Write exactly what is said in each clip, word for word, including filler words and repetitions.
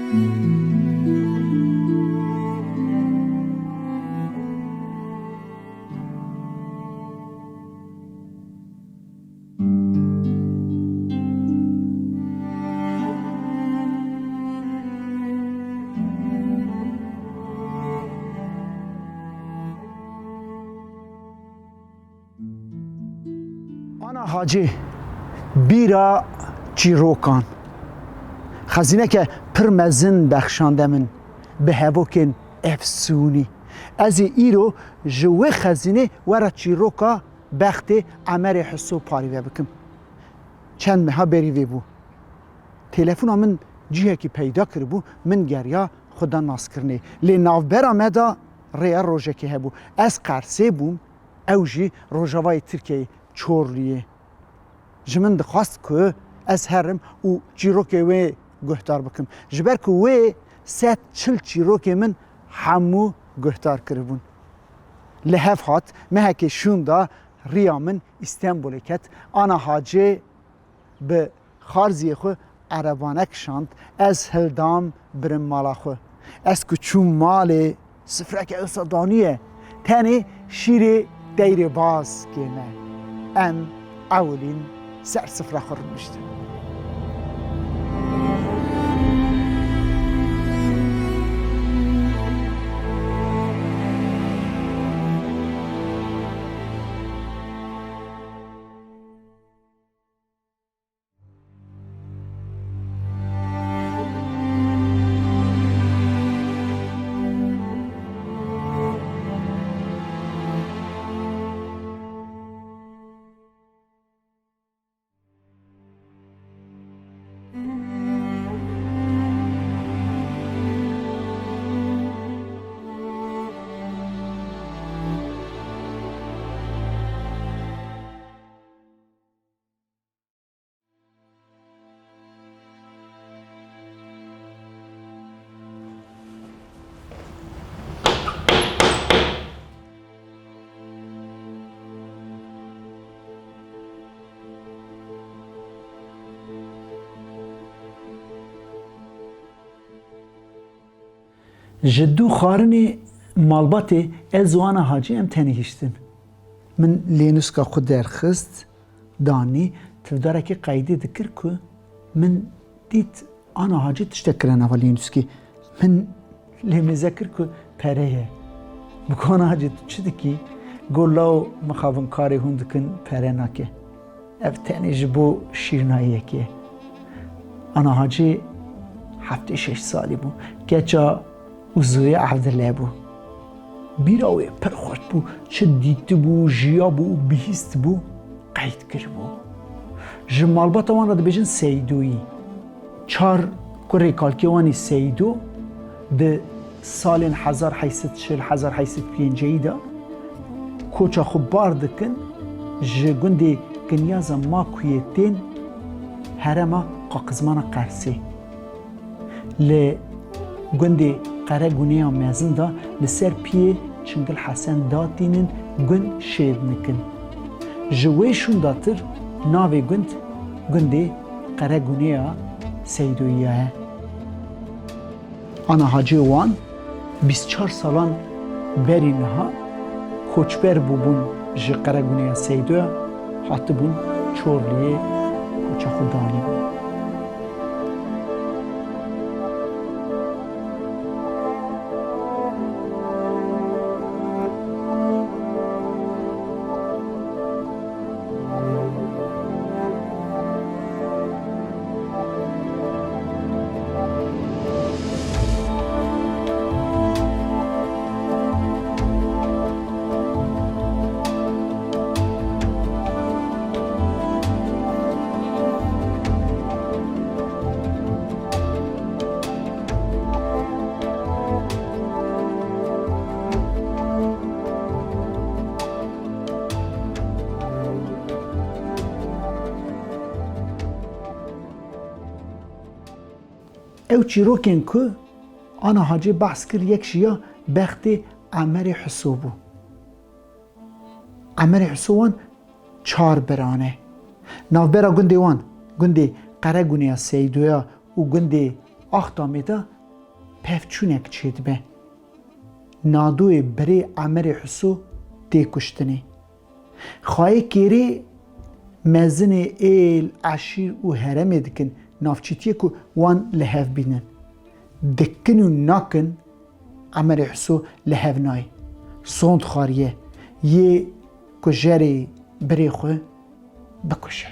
Ana Hacê, bîra çîrokan. Xezîneke pir mezin bexşande min bi hevokên efsûnî. Ez ê îro ji wê xezînê we re çîroka bextê Emerê Hiso parîve bikim. Çend meha berî vê bû. Telefona min cihekî peyda kiribû, min geriya xwe da naskirinê. Lê navbera me de rêya rojekê hebû. Ez Qersê bûm, ew jî rojavayê Tirkiyeyê, Çorluyê. Ji min dixwest ku ez herim û çîrokê wê guhdar bikim. Ji ber ku wê sed çil çîrokê min hemû guhdar kiribûn. Li hev hat, mehekê şûnda riya min Îstenbulê ket. Ana Hacê bi xarziyê xwe erebane kişand, ez hildam birim mala xwe. Ez ku çûm malê, sifreke wisa daniye, tenê şîrê deyrê bazkê me. Em ewilîn ser sifra xwe rûniştin. Ji dû xwarinê malbatê ez û Ana Hacî em tenê hiştin. Min lênûska xwe derxist, danî, tivdarekî qeydê dikir ku min dît Ana Hacî tiştek kire nava lênûskê. Min lêmêze kir ku pere ye. Min got, "Ana Hacî, tu çi dikî?" Got, "Law mixabin karê hûn dikin, pere nake." Ev tenê ji bo şîrnayiyekê ye. Ana Hacî heftê şeş salî bû. Keça Uzoyê Evdile bû. Bîra wê pir xurt bû. Çi dîtibû, jiyabû û bihîstibû, qeyd kiribû. Ji malbata wan re dibêjin Seydoyî. Çar kurê kalkê wan î Seydo di salên hezar heyt sed çil, hezar heyt sed pêncî de koça xwe bar dikin, ji gundê Kinyaza Makuyê tên herêma Qaqizmana Qersê. Li gundê Qeregûneya Mezin de li ser piyê Çingil Hesen datînin, gund şêl dikin. Ji wê şûndatir navê gund gundê Qeregûneya Seydoyiya ye. Ana Hacê wan bîst çar salan berî niha koçber bûbûn ji Qeregûneya Seydoya, hatibûn Çorliyê koça xwe danîbûn. Ew çîrokên ku Ana Hacê behs kir, yek ji ya bextê Emerê Hiso bû. Emerê Hiso wan çar bira ne. Navbera gundê wan, gundê Qeregûneya Seydoya û gundê Axtamê de pevçûnek çêdibe. Nadoyê birê Emerê Huso tê kuştinê. Xayê kêrê mezinê êl, eşîr û heremê dikin navçîtiyê ku wan li hev bînin. Dikin û nakin, Emerê Huso li hev nayê. Sond xwariye yê kujerê birê xwe bikuje.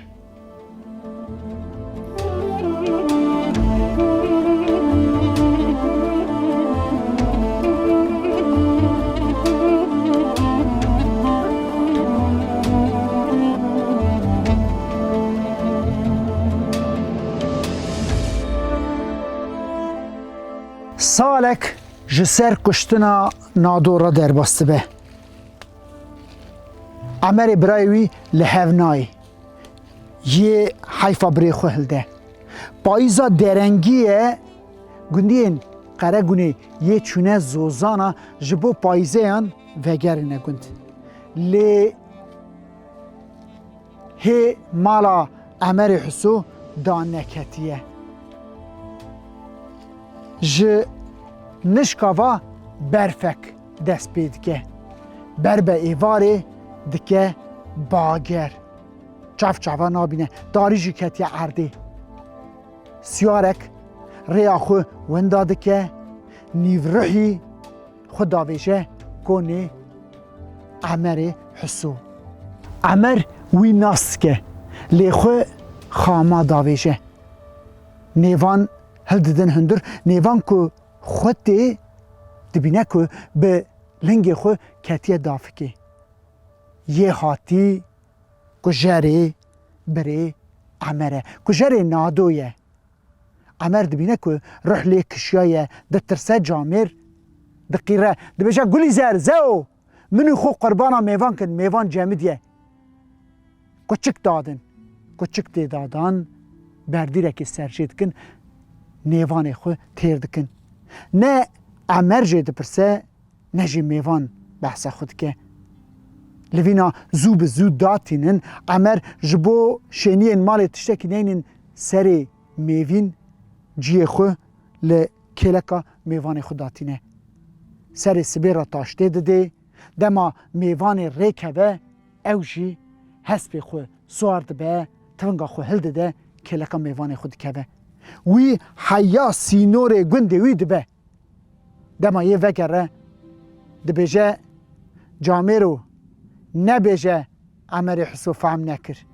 Salek ji ser kuştina Nado re derbas dibe. Emerê birayê wî li hev nayê. Yê heyfa birê xwe hilde. Payîza derengî ye, gundiyên Qeregunê yê çûne Zozana ji bo payîzeyan vegerîne gund. Lê hê mala Emerê Huso daneketiye. Ji nişka va berfek dest pê dike. Ber be êvarê dike bager. Çav çava nabîne. Tarî jî ketiye erdê. Siyarek rêya xwe winda dike. Nîvruhî xwe davêje konê Emerê Huso. Emer wî nas dike, lê xwe xama davêje. Nêvan hildidin hundir, nêvan ku xwe tê dibîne ku bi lingê xwe ketiye dafikê. Yê hatî kujerê birê Emer e. Kujerê Nado ye. Emer dibîne ku ruh lê kişiyaye, ditirse camêr diqîre. Dibêje, Gulîzer, Zeo, min û xwe qurbana mêvan kin, mêvan cemidî ye. Kuçik dadin. Kuçik tê dadan, berdîrekê ser jê dikin, nêvanê xwe têr dikin. Ne Emer jê dipirse, ne jî mêvan behsa xwe dike. Li vîna zû bi zû datînin, Emer ji bo şêniyên malê tiştekî neynin serê mêvîn, ciyê xwe li kêleka mêvanê xwe datîne. Serê sibê re taştê didê, dema mêvanê rêkeve, ew jî hespê xwe siwar dibe, tivinga xwe hildide, kêleka mêvanê xwe dikeve. Wî heya sînorê gundê wî dibe. Dema yê vegere, dibêje, Camêro, nebêje Emerê Huso fehm nekir,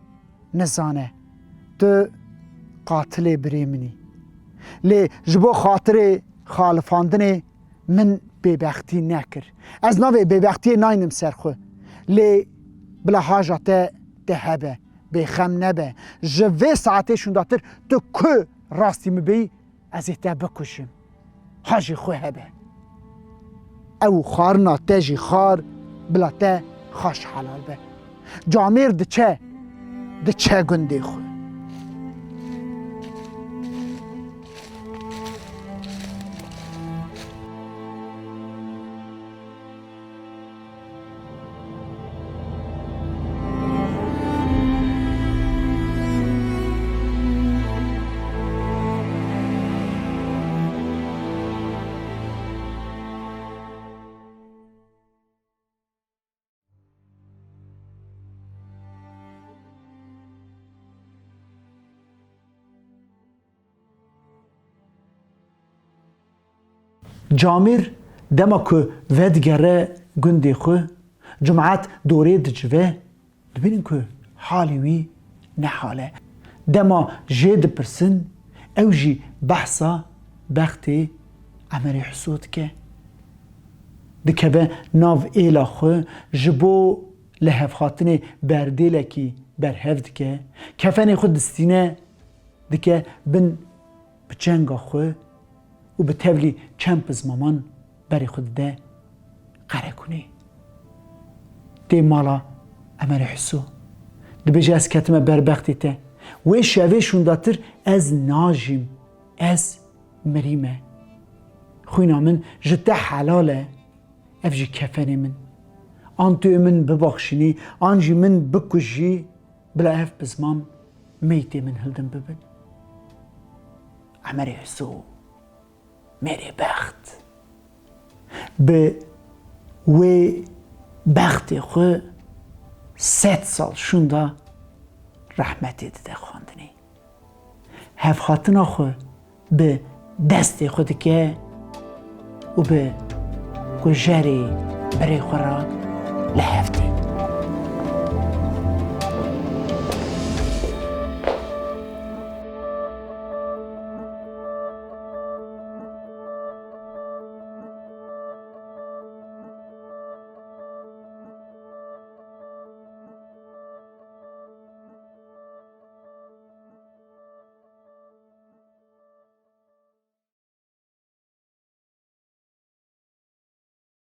nizane. Tu qatilê birê min î. Lê ji bo xatirê xalifandinê min bêbextî nekir. Ez navê bêbextiyê naynim ser xwe. Lê bila haja te, te hebe, bêxem nebe. Ji vê saetê şûndatir tu ku rastî min bêyî, ez ê te bikujim. Hajî xwe hebe. Ew xwarina te jî xwar, bila te xweş helal be. Camêr diçe, diçe gundê xwe. Camêr dema ku vedigere gundê xwe, cimat dorê dicive, dibînin ku halê wî ne hal e. Dema jê dipirsin, ew jî behsa bextê Emerê Huso dike. Dikeve nav êla xwe, ji bo lihevhatinê berdêlekî berhev dike, kefenê xwe distîne, dike bin piçenga xwe û bi tevlî çend pizmaman berê xwe dide Qeregunê. Tê mala Emerê Huso. Dibêje, ez ketime ber bextê te. Wê şevê şûndatir ez najîm, ez mirîme. Xwîna min ji te helal e, ev jî kefenê min. An tu yê min bibaxşînî, an jî min bikujî, bila ev pizman meytê min hildin bibin. Emerê Huso. mêrê bext. Bi wê bextê xwe sed sal şûnda rehmetê dide xwendinê. Hevhatina xwe bi destê xwe dike û bi kujerê birê xwe re li hev tê.